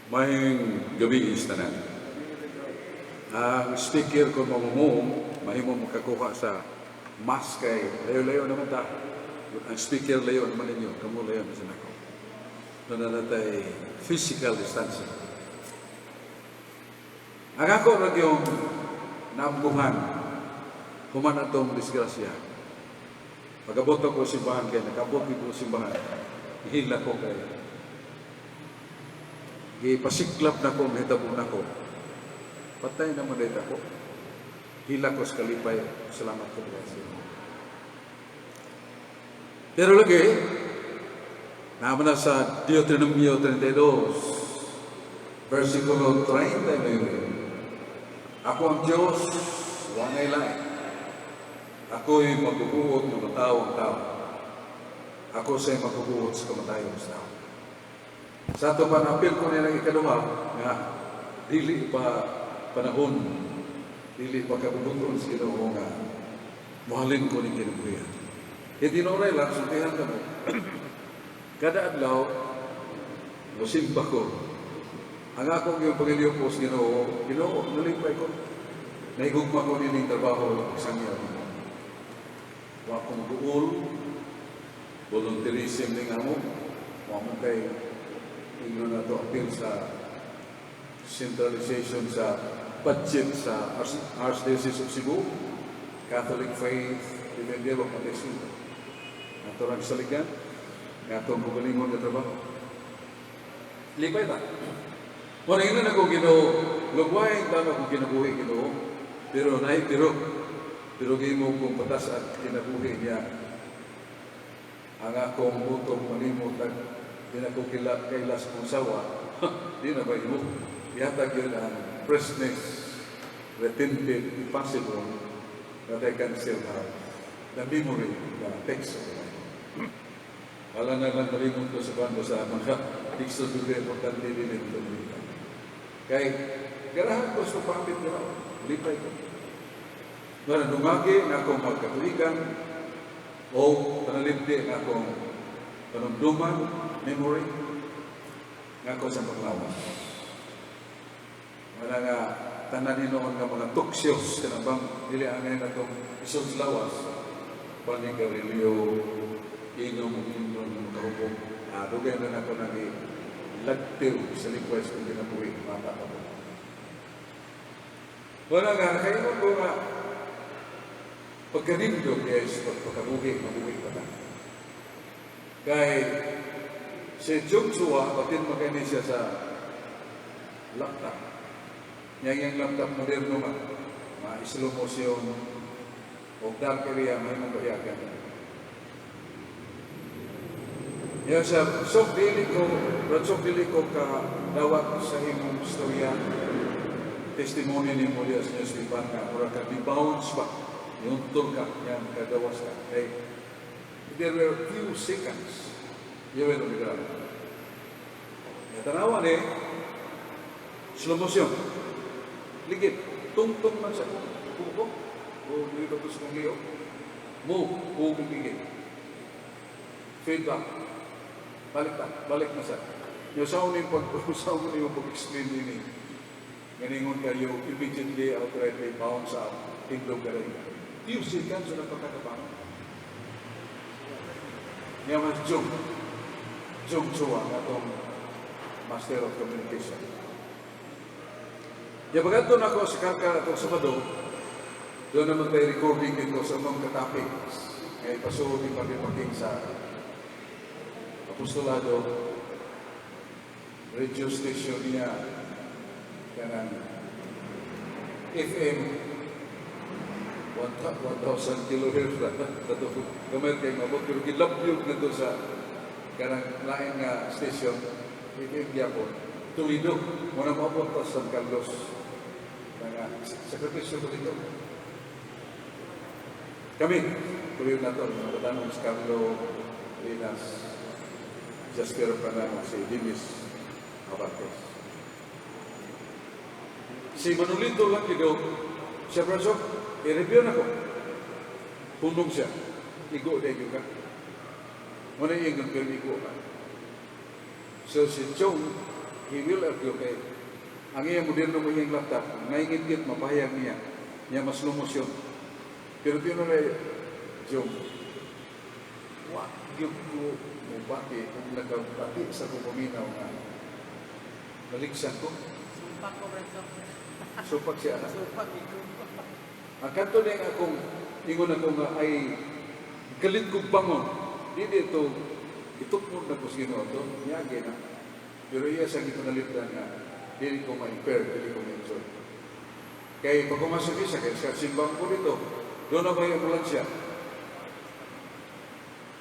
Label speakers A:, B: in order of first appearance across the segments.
A: Maayong gabii sa tanan. Ang speaker ko mamumong, mahimo makakuha sa mask kay layo-layo naman ta. Ang speaker layo naman ninyo, kamo layo na sa nako. Doon na natay physical distancing. Ang ako ra yung naamguhan, human atong disgrasya. Pag-abot ako sa simbahan kay nakabot ko sa simbahan, hila ko kay gipasiklap na ko, mahitabo na ko. Patay naman dito ako. Hila ko sa kalipay. Salamat ko sa inyo. Pero lagi, naman na sa Deuteronomio 32, versikulo 39. "Ako ang Diyos, walay lain. Ako'y magbubuot ng mataw ang tao. Ako sa'y magbubuot sa kamatayon sa tao." Sa ato pa, apil ko nila ikaduha, nga dili pa panahon, dili pa kabubuton sa Ginoo nga muhalin ko ning kinabuhian. E tinuray lang, sultihan ka mo. Kada adlaw, musimba ko. Ang akong yung pangiliw ko sa Ginoo, "Ginoo, nalipay ko. Nahigugma ko nining trabaho sa niya. Wa ko mag-uul, volunteerism ning amo, wa mo kay ingnon na to appeal sa centralization sa budget sa Archdiocese of Cebu, Catholic Faith, Defender of Protection. Ato rang saligan, nga atong bugalingon nga trabaho. Lipay ta. Wala ingnon ako Ginoo, lugway tama akong kinabuhi, Ginoo, pero naay pero pero gimo kong patas at kinabuhi niya ang akong butong malimot at di na ko kila kailas kong sawa, di na ba imo ihatag yun ang freshness, retentive, if possible, that I can still have the memory, the text of the Bible. Wala na lang malimot ko sa bando sa mga teksto Biblia, importante din ito. Kay, ganahan ko sa pamit nila, lipay ko. Wala nungagi nga akong magkatuigan o panalipdi nga akong panumduman, memory, nga ako sa paglawas. Wala nga tanan noon nga mga toxios kanang bang dili angay na itong isod sa lawas, panigarilyo, inom ug inom ng makahubog. Ah, dugay na nako nagi lagtiw sa likwes kung kinabuhi bata pa ko. Wala nga nakaingon ko nga pagkanindot yes, pagpakabuhi, mabuhi pa ta. Kay si Joshua, batin makaini siya sa laptop. Yang yung laptop moderno man, ma-slow motion, o dark area, may mong bayagan. Yan siya, so dili ko, Brad, dili ko ka dawat sa imong istorya, testimony ni mo diya sa newspaper nga, mura ka di-bounce ba, yuntol ka, yan, kagawas ka. Kay, there were few seconds, you were on the ground. Ya, tanawa ni, slow motion. Ligid, tungtong man sa kuko, o dili ba ko sa kong liyo, move, move ligid. Feedback. Balik ta, balik na sa. Yung sa uning pag sa uning pag-explain nini. Ganingon kayo, immediately, outrightly bounce out, tindog ka rin. Few seconds na pagkakapano. Niya mas Jung. Jung Chua, nga atong Master of Communication. Ya pagkadto na ako sa Karkar atong Sabado, doon naman tayo recording dito sa mga ka-topic. Ngayon pasuod ni Papi sa Apostolado, radio station niya, kanang FM 1,000 kilohertz na. Sa to, gamay kay mabot, pero gilabyog na to sa kanang lain nga station, FM gyapon. Toledo, mo na maabot pa sa San Carlos. Nga sakripisyo ko dito. Kami, tuloy na to, mga katanong si Carlo Linas, Jasper Panano, si Dimis Abarquez. Si Manolito lang dito, siya Brasok, i-review na ko. Punong siya. Igo dahil ka. Muna yung pero igo ka. So si Chong, he will argue kay ang iyang moderno mo iyang laptop, ngaingit mapahayag niya, niya mas lumos yun. Pero tiyo na Chong, wa gyud ko mobati kung nagabati sa kong paminaw nga naligsan ko.
B: Supak ko, Renzo.
A: Supak siya na.
B: Supak ito.
A: Ang kanto na akong ingon ako nga ay galit kong bangon. Di dito, itukmod na ko sa Ginoo to, niyagi na. Pero iya sa gipanalipdan nga, dili ko ma-impair, dili ko ma-injure. Kay pag umasok siya, kay sa simbang ko dito, doon na ba yung ambulansya?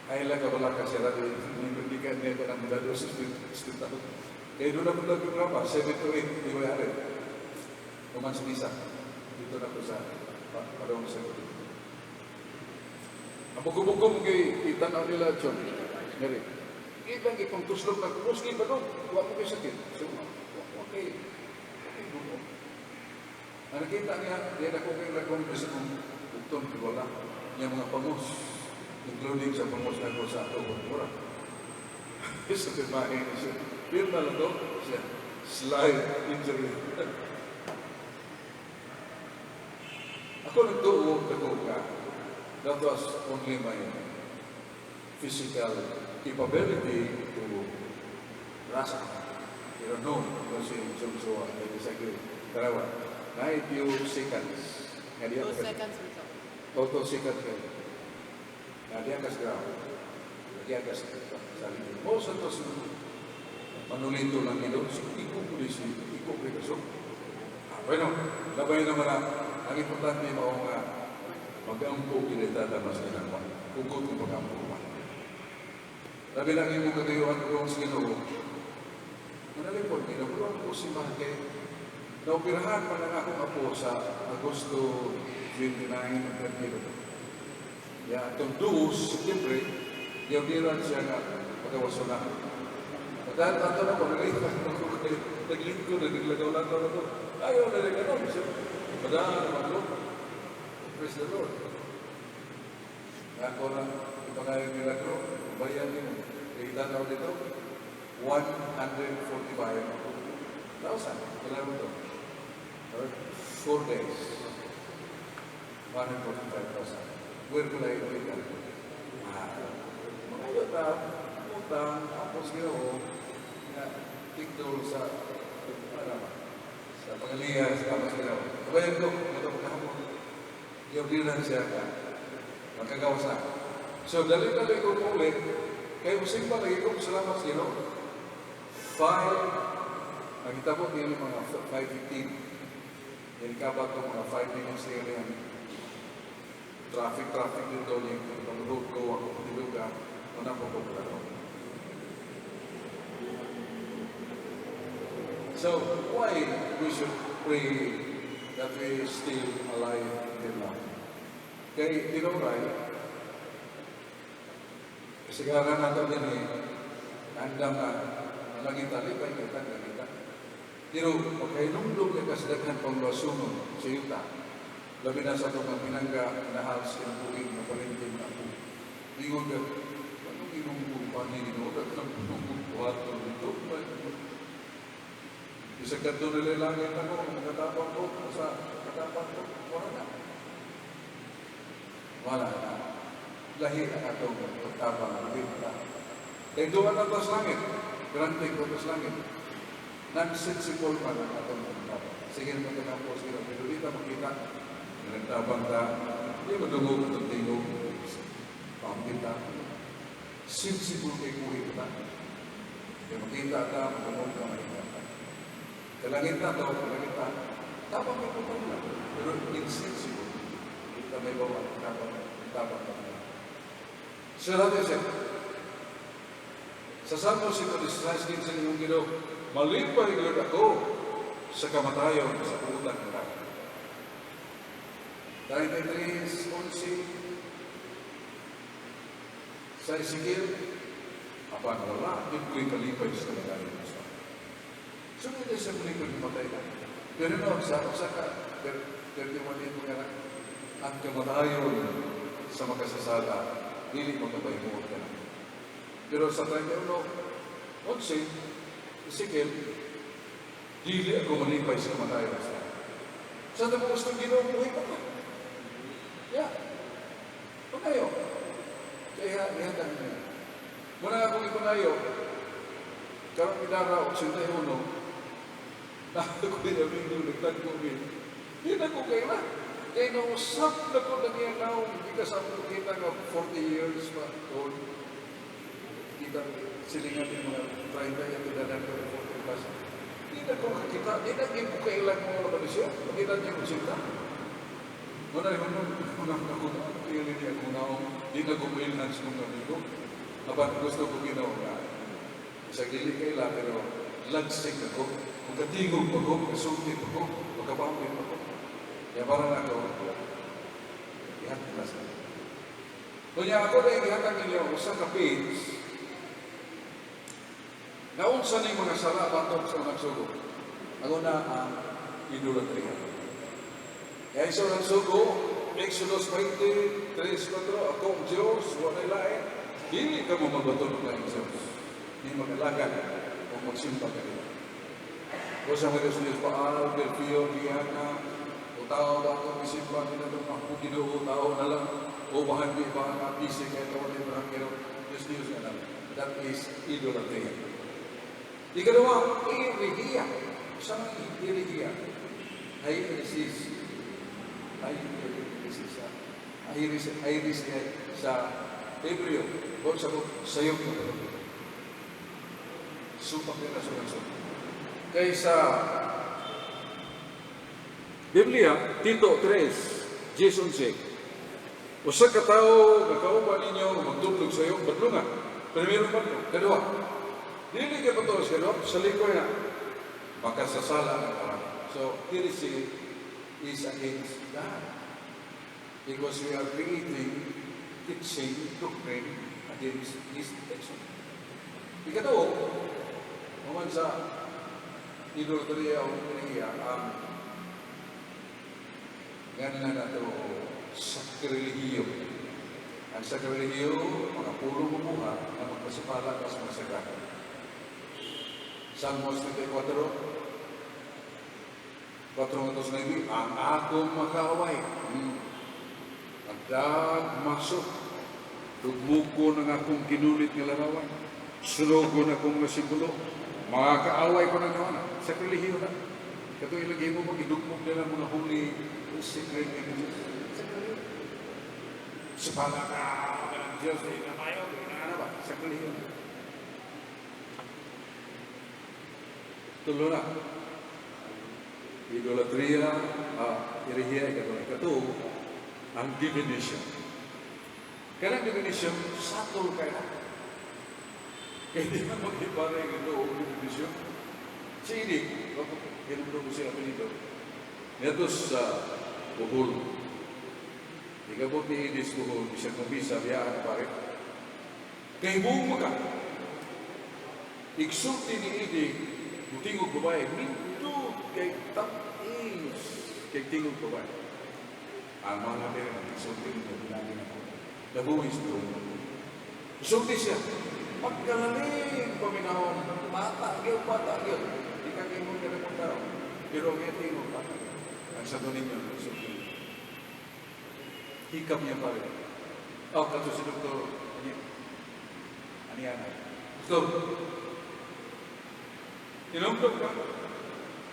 A: Ay lang ka wala ka siya, hindi ka niya ka ng dado sa hospital. Kaya doon na po nagprograma, 7 to 8, di ba yari? Human sa misa. Dito na po sa padong sa gabi. Ang bugubugom kay itanaw nila, John. Ngari. Ibang ipang tuslog na kumuski ba doon? Wa mo kay sakit. So, wa kay dugo. Ang nakita niya, diyan ako kay lagong sa kong bukton, wala. Niya mga pangos, including sa pangos na ko sa ato, mura. Sa pirmahe niya siya. Pirma lang to, siya. Slight injury. Ako nagtuo, ako ka. That was only my physical capability to grasp. Pero no, kasi Joshua, I disagree. Tarawa, 90 seconds. Nga diya
B: 2
A: ka-
B: seconds, Renzo.
A: Auto seconds kayo. Nga diya ka sa ground. Diya ka sa likod. O sa to si Manolito lang ito. Si Iko po si Iko po kaso. Ah, bueno, labay naman na. Ang importante mao nga mag-ampo kita mas ginagawa. Hugot kung mag-ampo ka. Labi lang imong katuyuan ko sa Ginoo. Manalipod, ginabulan ko si kay naoperahan man ang akong apo sa Agosto 29 of 30. Ya, atong 2 September, giordiran siya nga pagawaso na. Dahil ato na ko, naglingkod ako kay naglingkod, naglagaw-lagaw na to. Ayaw na rin ano, siya. Padaan naman ko. Praise the Lord. Ako na ipangayong milagro, bayan niyo. Kita na dito, 145,000. Kailan mo to? 4 days. 145,000. Where will I pay that? Ah, mga yuta, utang, tapos Ginoo, nga tigdol sa, ano ba, sa pangaliya sa tapos Ginoo. Kabayan ko, ito pagkahapon. Giordinan siya ka. Magkagawas na. So, dali-dali ko ulit. Kaya musimba lagi ko, salamat sa Ginoo. Five, nakita ko niya yung mga 5:15. Yan kabag ko mga 5 minutes niya yung traffic, traffic dito niya. Pag road ko, ako dito ka, wala ko ko ko. So, why we should pray that we still alive till now? Kay tinuray, kasagaran nato din eh, andam na langit alipay kay tagda kita. Pero pagkahinumdum kay kasdaghan pang lasunon sa yuta, labi na sa itong pinangga nahal sa kinabuhi nga parintin na ako. Ingon ka, anong imong kumpanya Ginoo? Daghang punong buhaton dito. Bisag kadto nila langit ako, makatapang ko, sa katapang ko, wala na. Wala na. Lahi ang atong pagtabang ang na. Kay duwa na to sa langit, granting ko to sa langit. Non-sensible man ang atong pagtabang. Sige naman ito po, sige, pero dito makita, nagtabang ta, di madungog itong tingog, pampita. Sensible kay buhi ta. Kaya makita ta, madungog ka, makita ta. Kalangit na to, kalangit ta, tabang kay putong lang. Pero insensible. Kita may bawa, tabang, tabang ta. So that is it. Sa Salmo 56:15 yung Ginoo, malipay gyud ako sa kamatayon sa utan nga. 33:11 sa Ezekiel, apan wala gyud ko'y kalipay sa kamatayon sa. So hindi siya malipay mamatay ka. Pero no, sa ka, 31 din mo nga ang kamatayon sa makasasala dili makapahimuot ka na. Pero sa 31:11, Ezekiel, dili ako malipay sa kamatayon sa. Sa mo gusto Ginoo, buhi pa ka. Yeah. Panayo. Kaya ihatag niya. Muna akong ipangayo, karong idara 81, na ako yung amigo, nagtagpo mi. Di na ko kaila. Kaya nausap na ko na niya naong, hindi ka sa ako kita nga 40 years pa. Old. Kita, silingan yung mga 30 yung dadan ko 40 plus. Di na ko kakita, di na ko kailan mo wala ba siya? Makita niya ko siya. Muna rin mo, muna ako na, pili niya kung naong, di na ko mailhan sa mga amigo. Apan gusto ko Ginoo nga. Sa dili kaila, pero lagsik ako, makatingog ako, makasulti ako, makapamit ako. Kaya para na ako, ihatag na sa. Kunya ako na ihatag ninyo, usa ka page, naunsa ning mga sala batok sa unang sugo. Ako na ang idolatria. Kaya sa unang sugo, Exodus 20, 3, 4, ako ang Diyos, walay lain. Dili ka mo magbaton ng laing Diyos. Di mag-alagad o magsimba ka nila. O sa mga Diyos Diyos, Baal, Belfior, Diana, o tao ba akong isimba nila itong ako Ginoo, tao na lang, o bahan di ba nga busy kaya ito wala yung pero Diyos Diyos na lang. That is idolatry. Ikalawa, irihiya. Sa mga irihiya? Hairesis. Hairesis sa Iris, iris sa Hebreo. O sa sayop na supak nila sa supak. Kaysa Biblia, Tito 3, 10, usa ka tawo nga kauban ninyo magdumlog sa iyo, badlunga. Primero badlong, kadua. Dili kay patulos kadua, sa likoy na makasasala ng karami. So, heresy is against God. Because we are creating teaching doctrine against His teaching. Ikatuo, human sa idolatria o herehia, ang ganun na nato sakrilehiyo. Ang sakrilehiyo, mga pulong kumuha na magpasipala ka sa mga sagrado. Salmos 34, 4 9, ang akong makaaway. Agdag masok, dugmuko ng akong ginulit nga larawan. Sunogon akong nga simbolo. Mga kaaway ko na naman. Sakrilehiyo na. Katong ilagay mo, magidugmog nila mga holy sacred images. Sakrilehiyo. Sa ka ng Diyos, eh, namayo, ano ba? Sakrilehiyo na. Tulo na. Idolatria, herehia, ikatulo. Ikatuo, ang divination. Kanang divination, satol kay na. Kaya di na mag-ipare ng ito divination. Si Idig, hinumdum ko siya apelido. Niadto sa Bohol. Ikabot ni Idis Bohol, bisag mabisa, biyaan na pare. Kay buong maka. Igsulti ni Idig, mutingog babae, nindot kay tamis, kay tingog babae. Ang mga pera na igsulti nito, pinagi na ko. Nabuhis doon. Sulti siya. Pagkalalim, paminahon, bata, gyud, bata, gyud. Di ka kayo mo mong tao. Pero ang tingog, bata. Ang sa ninyo, sulti. Hikap niya pa rin. Oh, kato si Dr. Ani, ani yan. Doktor, hinumdum ka.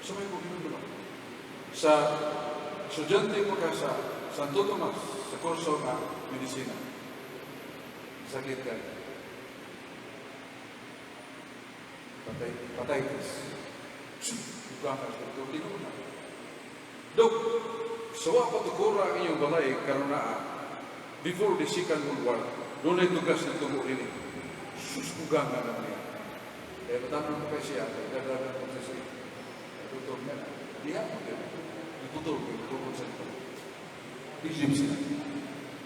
A: Sa may ko hinumdum ako. Sa estudyante mo ka sa Santo Tomas, sa kurso nga medisina. Sakit ka. Patay, pataytis. Buka ka sa doktor, di ko na. Dok, sawa pa tukura ang inyong balay karon na before the Second World War, doon ay tugas na tubo rin. Sus, buga nga naman niya. Kaya matanong ko kay siya, kaya dadagan ko siya sa doktor niya na, diha mo yun. Nagtutol ko, tungkol sa ito. Ilim sila.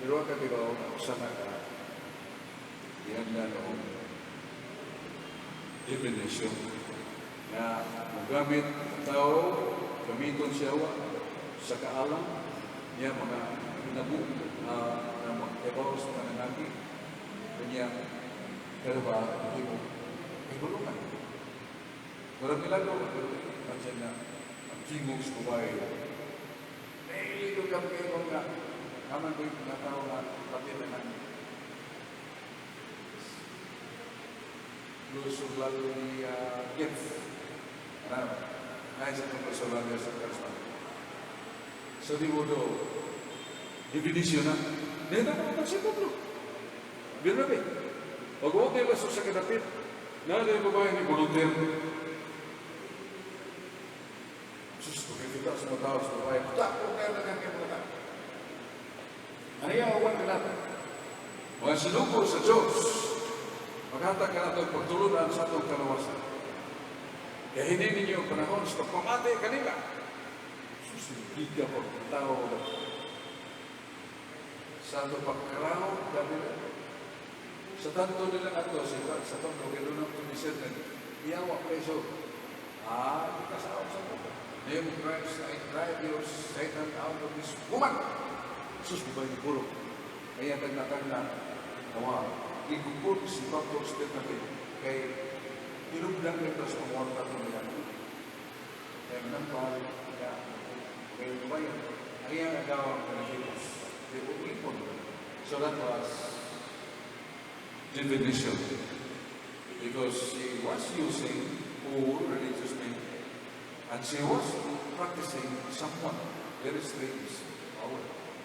A: Pero ang kakibaw na usa na ka, diyan na noong definition na mogamit ang tao, gamiton siya wa, sa kaalam niya mga nabu na mag-ebaw sa pananagi. Kanya, pero ba, hindi mo higulungan. Walang milagro, pero imagine nga, ang tingog sa babae, nahiligo ka kayo nga, naman ko yung mga tao nga, pati na nga. Luis Orlando ni gift. Ano? Ngayon sa tungkol sa Orlando sa charismatic. So di mo do, definition na. Hindi na naman sa tatlo. Grabe. Pag huwag nila sa kadapit, na yung babae ni volunteer. Sus, pagkikita sa mga tao sa babae, tako kayo na kanya mga tao. Ano yung awan ka natin? Mga sinuko sa Diyos, maghatag ka natin pagtulunan sa atong kalawasan. Kaya hindi ninyo ang panahon sa pagpamati kanila. Sus, hindi ka pagtao sa ato pagkaraw kanila. Sa tanto nila ato, sa tanto, kaya doon ang discernment, iyawa preso. Ah, di ka sa sa tanto. Name of Christ, I drive your Satan out of this woman. Sus, di ba yung puro? Kaya tagna-tagna, nawa, igupod si Dr. Stephen kay tinugdan nito sa mga ito nila. Kaya nampal, kaya, kaya bayan, ang iyang agaw ang kanagipos. Di ko ipon. So that was definition. Because she was using poor religious men and she was practicing somewhat very strange power.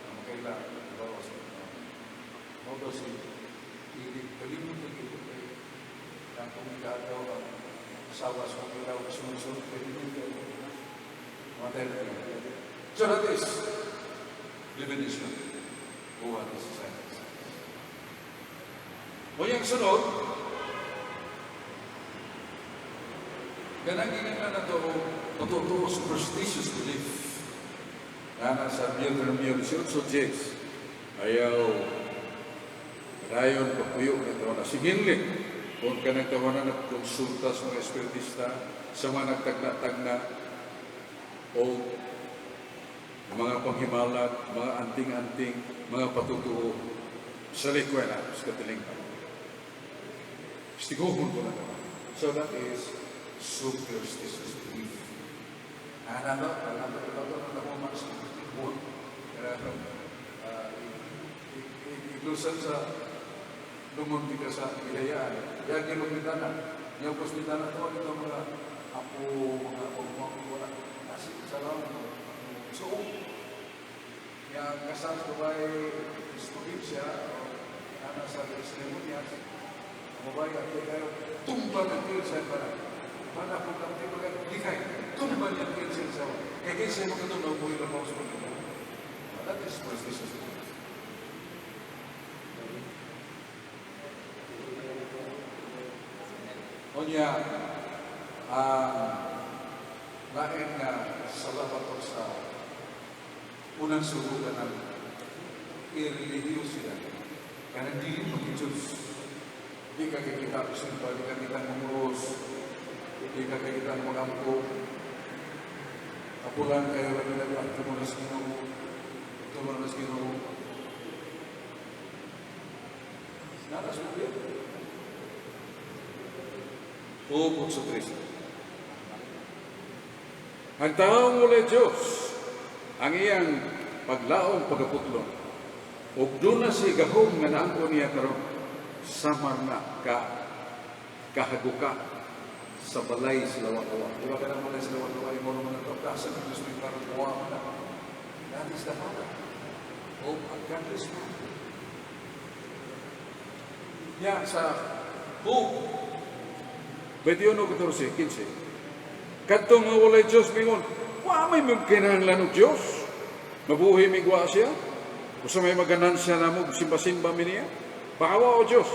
A: Ang makailan, bawa sa mo daw si kalimot na ito kay ang kumikadaw ang asawa sa mga sunod-sunod kay hindi matay na. So that is definition. Buhat sa science. O yung sunod, ganang na na to, matutuo superstitious belief. Nana sa Deuteronomy 18, ayaw dayon pagpuyo nito na siginli kung kanang tawanan nagkonsulta sa mga espiritista, sa mga nagtagna-tagna o mga panghimalat, mga anting-anting, mga patutuo sa likwela, sa katilingban. Stiguhon ko na naman. So that is superstitious belief. Ano, ano, ano, ano, ano, ano, iglusan sa lungon kita sa ihayaan. Yan yung magmitana. Yung kusmitana to, ito mga apo, mga mga wala. Kasi sa lang, so, yung kasal sa babae, probinsya, o ana sa seremonyas, babae at kayo, tumba ng kilsa para. Para kung kami mga likay, tumba niya kilsa sa. Kaya kinsa mo katulog mo yung sa pagkita. That is superstitious belief. Unya, ang lain nga salabat sa unang sugukan ng irrelihiyosidad. Kaya dili mag-Diyos. Di ka kikita simba, di ka kita manguros, di ka kikita magampo. Apulan kayo lang nila ito mo na sa Ginoo, ito mo na sa Ginoo. Naras mo yun. Upot sa Kristo. Ang taong walay Diyos, ang iyang paglaong pagaputlon, ug doon na si gahom nga naangko niya karon, samar na ka kahaguka sa balay sa lawa-lawa. Di ba ka na balay sa lawa-lawa, imo naman ito, kasa ng Diyos may parang buwa na. That is the power of a godless man. Ya, sa Job 21, 14, 15. Kadto nga walay Diyos mingon, wa may kinahanglan og Diyos. Mabuhi migwa siya. Usa may maganansya na mo, simba-simba mi niya. Baka wa o Diyos.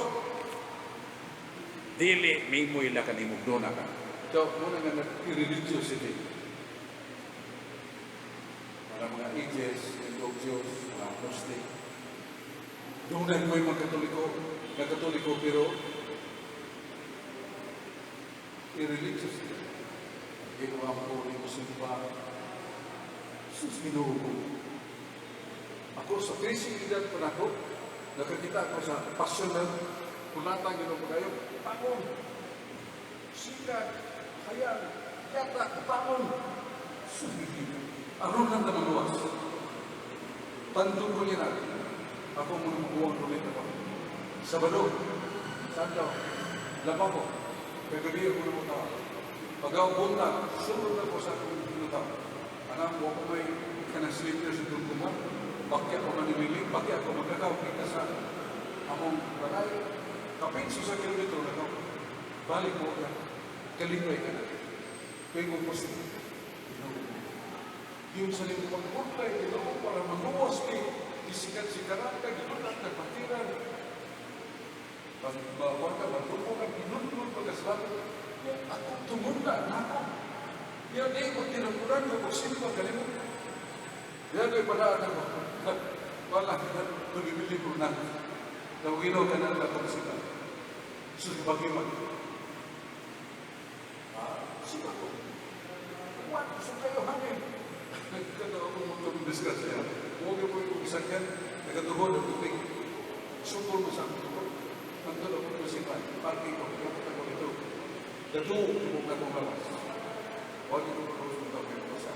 A: Dili, mimo ila kanimog duna ka. So, muna nga nag-religiosity. Para mga atheists, yung Diyos, mga agnostic. Doon na ko'y mga Katoliko, na Katoliko pero irreligious. Ginawa ko rin simba. Sus, Ginoo ko. Ako sa 13 edad pa nako, Nakakita ko sa passion na kulata Ginoo pagayo. Bangon. Sikat, hayang, yata, bangon. Aron lang na maluwas. Tandog ko niya na. Ako muna mabuwang ulit ako. Sabado, saan daw? Laba ko. Kagabi ako na mo tao. Pagaw buntag, sulod ako sa akong pinutaw. Anak ko ako may kanang sleeper sa tulog mo. Bakya ako manimili, bakya ako magkakaw kita sa among balay. Kapin sa kilometro na ako. Balik mo ka. Kalingay ka na. Kaya mo gusto. Yung sa limang pag-urlay, Ginoo para maluwas ni gisikat-sikaran ka, ginulat ka, patiran. Pag bawa ka, magrupo ka, ginunod pagkaslapit. Ako tumunda na ako. Yan di ko tinapuran ko kung sino ba kalimut. Yan ko'y padaan ako. Wala ka, tumibili ko na. Nawino ka na lang kung sila. So, bagay mag. Ah, sino ko? What? So kayo hangin. Nagkataon ako mo itong disgrasya. Huwag mo yung sakyan. Nagatuhod ang tubig. Sukol mo sa akong tukod. Nagtulo ko ito si parking ko. Kapit ako nito. Datu, kung akong lawas. Huwag ito ko sa tawag sa.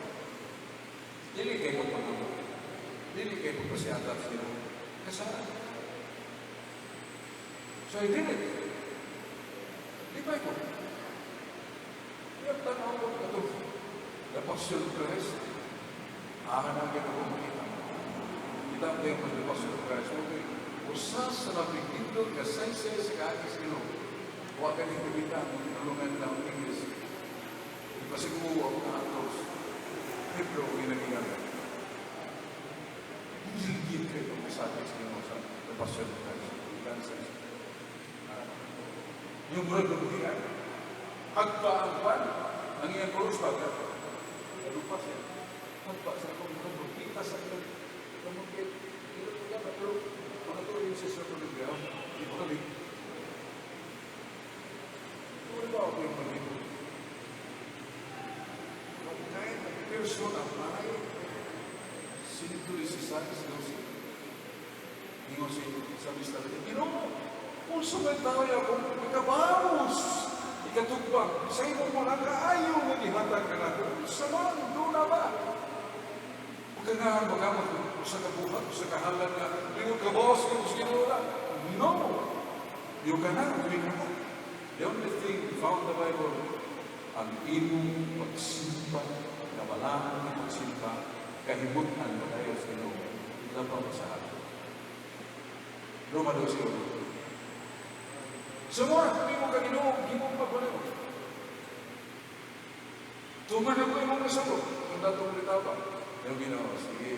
A: Dili kayo pagpangamo. Dili kayo pagpasiyata sa Ginoo. Kasalanan. So I did it. Di ba ko? Yung tanaw ko ito. The Passion of Christ. Ahanagin ako makita. Kita mo yung the Passion of Christ. Okay. Usa sa labing nindot kasaysay sa kaagi sa Ginoo. Wa ka ni kumita ang tinulungan ng English. Ipasiguo ang mga atos. Hebrew ang ginagigamit. Gilgit kayo pagkasakit sa Ginoo sa The Passion of Christ. Kansas. Yung murag na. Hagpa ang kwan, ang iyang krus ba? Nalupa siya. Hagpa sa akong murag magkita sa iyang kamukit. Pero mga tuloy siya sa tuloy niya, di ba kami? Wala ba ako yung pag-ibig? What kind of person am I? Sinituloy si Sanis Lucy. Ingon si sa mista, Ginoo, unsa may tao ako ikabalos, ikatugpang, sa imong mga kaayo nga gihatag kanako, unsa man, duna ba? Pagkangahan ba ka usa ka buhat, usa ka halan nga, ingon ka boss, ka boss, Ginoo na. No! You cannot, we cannot. The only thing found in the Bible, ang imong pagsimba, kabalaan ng pagsimba, kahimutan ba tayo sa Ginoo, labaw sa ato. Roma 12. So mo, hindi mo ka Ginoo, himong pagbaliw. Tuman ako imong nasabot. Kung datong ba? Yung Ginoo, sige.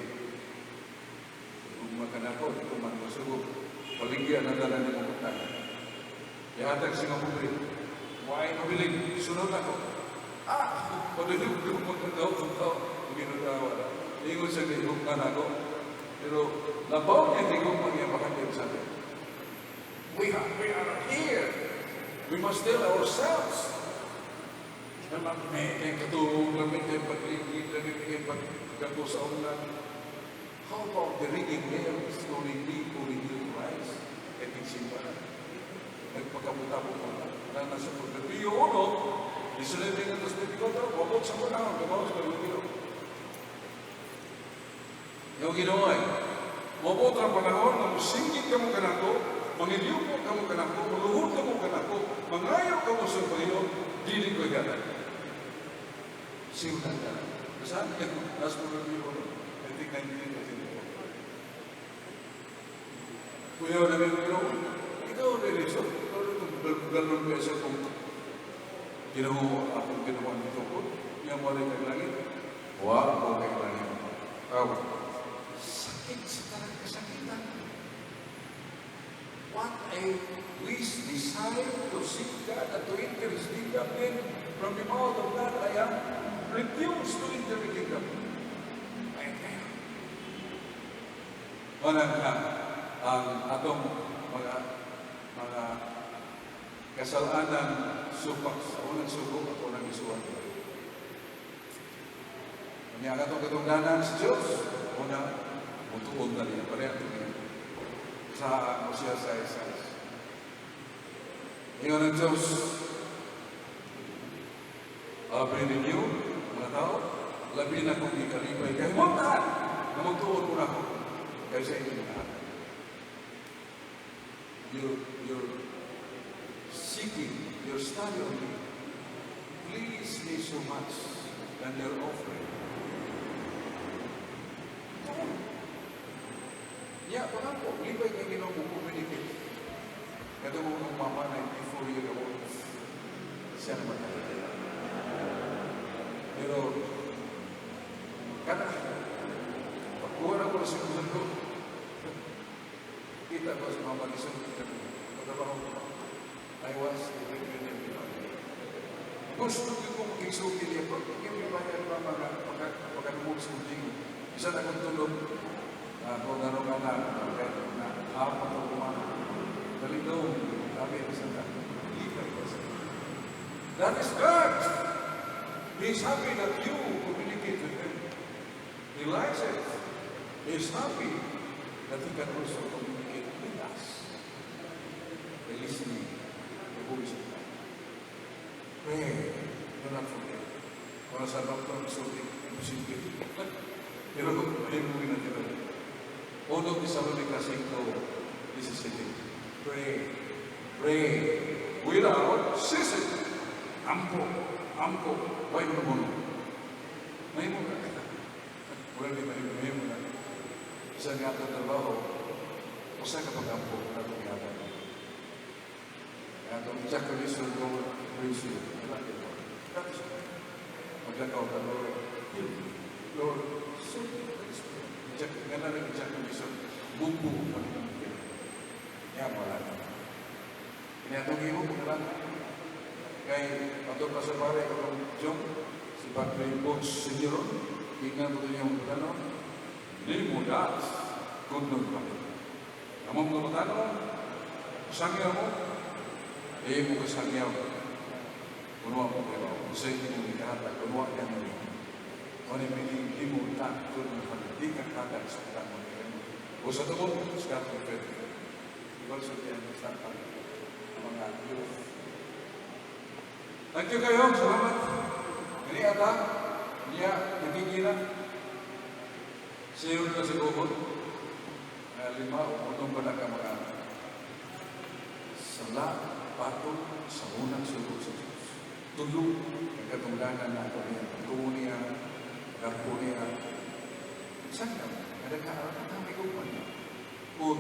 A: Kung makanako, di ko man masugo. Paligyan ang dala ni mong tangan. Ihatag siya nga pobre. Why mabiling? Sunod ako. Ah! Pabiling ko magkagaw sa tao. Ginoo wala. Ingon siya kay hugman ako. Pero labaw niya higugma niya makatiyag sa atin. We are here. We must tell ourselves. May kay katuog, lamig kay pagligid, lamig kay pagkato sa ulan. How about the ringing bells calling me, calling you to rise? Kay tigsimba. Nagpagabot-abot mo na. Na nasa Proverbio 1, 19 ng 24, wabot sa panahon, kabaw sa Ginoo. Yung Ginoo ay, wabot ang panahon nga musinggit kamo kanako, mangilyuko kamo kanako, maluhod kamo kanako, mangayo kamo sa Panginoon, dili ko igatag. Simulan ka. Saan? Nasa Proverbio 1, I think 19 or 24. Kuya namin Ginoo, ikaw rin so, ikaw rin kung galon ko siya kung Ginoo akong ginawa nito ko, niya mo rin kag langit. Wa ko kay langit. Aw. Sakit sa tanang kasakitan. What a wish, desire to seek God and to enter His kingdom. Then, from the mouth of God, I am refused to enter the kingdom. Ay, kaya. Wala nga ang atong mga kasalanan supak sa unang sugo at unang isuwan. Kanya ang atong katungdanan sa Diyos, una, mutuon na niya. Pareha ito niya. Sa mo siya sa size. Ingon ang Diyos, "Abi ninyo, mga tao, labi na kong ikalipay kay mo tanan na magtuon mo nako kaysa inyong mga anak." Your seeking, your study of me, please me so much than your offering. Tuon. Ya, pangapo, lipay kay Ginoo mo communicate. Katong akong mama, 94 year old, siya naman nakikita. Pero, kana, pagkuha na ko sa ko, kita ko sa mama, lisod, pagtrabaho ko. I was the breadwinner of the family. Gusto ko kong magigsulti niya, pag hindi bayad pa mga pagkadumog sa kunting. Isa na akong tulog, ako nga nga na, kahit na hapon ako kumana. Dali daw, sabi sa ka, lipay ka sa. That is God. He's happy that you communicate with Him. He likes it. He's happy that He can also communicate with us by listening the voice of God. Pray. Do not forget. Para sa doktor, isulti, imposible. Pero mahimo na dito. 1 Tesalonica 5:17. Pray. Pray. Without ceasing. Ampo. Ampo. Why mo mo? Mahimo ka. Wala di mahimo. Mahimo na. Isa nga atong trabaho, usa ka pag-ampo na itong gihatag. Atong ejaculation, Lord, praise you. Wala ito. That is all. Maglakaw ka, "Lord, heal me. Lord, so praise me." Nga na nag-ejaculation, bumbu, Panginoon. Yan, wala na. Kini atong imo, wala na. Kay, ato pa sa pare, katong Jong, si Padre Butch Senior, tingnan ko niyang ano, nimo dat, kundong pa. Among mga batanon, sangyaw mo, eh mo kasangyaw. Kunuha mo kayo, sa inyo mo ikahatag, kunuha ka nila. Kung ano meaning, di mo ta, kundong pa, di ka hatag sa tanong. O sa tungod, sa Catholic faith. Also diyan sa mga youth. Thank you kayo, salamat. Ini ata, niya, nakikita. Siyo na sa gubot. 5 o 6 pa na ka mga sala, patong sa unang sugo sa Diyos. Tulo, ang katungdanan na ito niya, pagtuo niya, pagkampo niya. Saan ka? Kada ka, kami kuman niya. Ut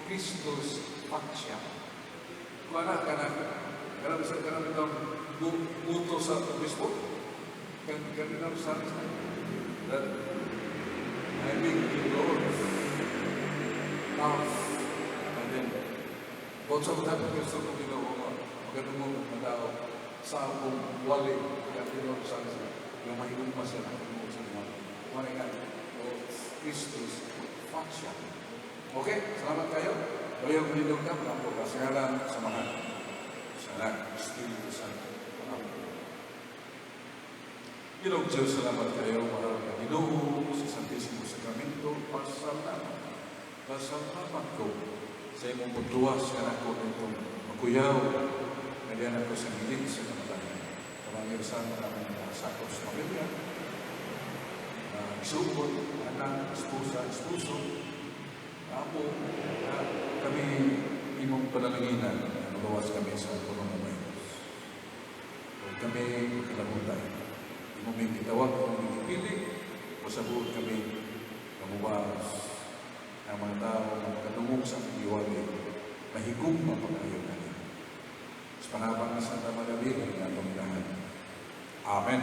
A: Christus faciam. Kung anak ka na, kana sa kana bitong buto sa obispo, kan kanina sa that I make the Lord laugh and then kung sa mga Kristo kung Ginoo nga magadungog ang mga tao sa akong wali kaya Ginoo sa nga mahigugma siya na tungod sa mga mga nga o Christus faciam. Okay, salamat kayo. Bayo nindog ka, mga ka sa ngalan sa mga sa Anak, Espiritu Santo. Amen. Ginoong Diyos, salamat kayo, mahal na Ginoo, sa Santisimo Sakramento, pasalamat. Pasalamat ko sa imong pagluwas nga nako nitong makuyaw, nga diyan ako sa ngilid sa kamatayan. Kamangirsan mo namin mga sakop sa pamilya, na isugod, anak, esposa, esposo, amo, na kami imong panalanginan, na magawas kami sa coronavirus. O kami kalabutay. Imo may gitawag, imo may gipili, o sa buot kami kamuwas ang mga tao na makadungog sa aming giwali, mahigugma pag-ayo kanila. Sa panabang ni Santa Maria Virgen, nga atong inahan. Amen.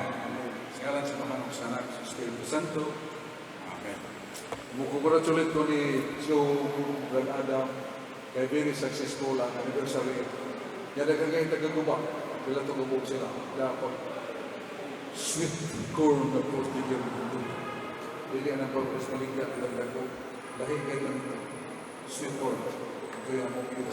A: Sa ngalan sa Amahan ug sa Anak, sa Espiritu Santo. Amen. Mo-congratulate ko ni Joe Brad Adam kay very successful ang anniversary. Yada ka kay tagaguba. Pila to gubog sila. Dapat sweet corn na 40 year old. Dili ang pagpas maligya ilang dako. Lahi kay lang ito. Sweet corn. Ito yung among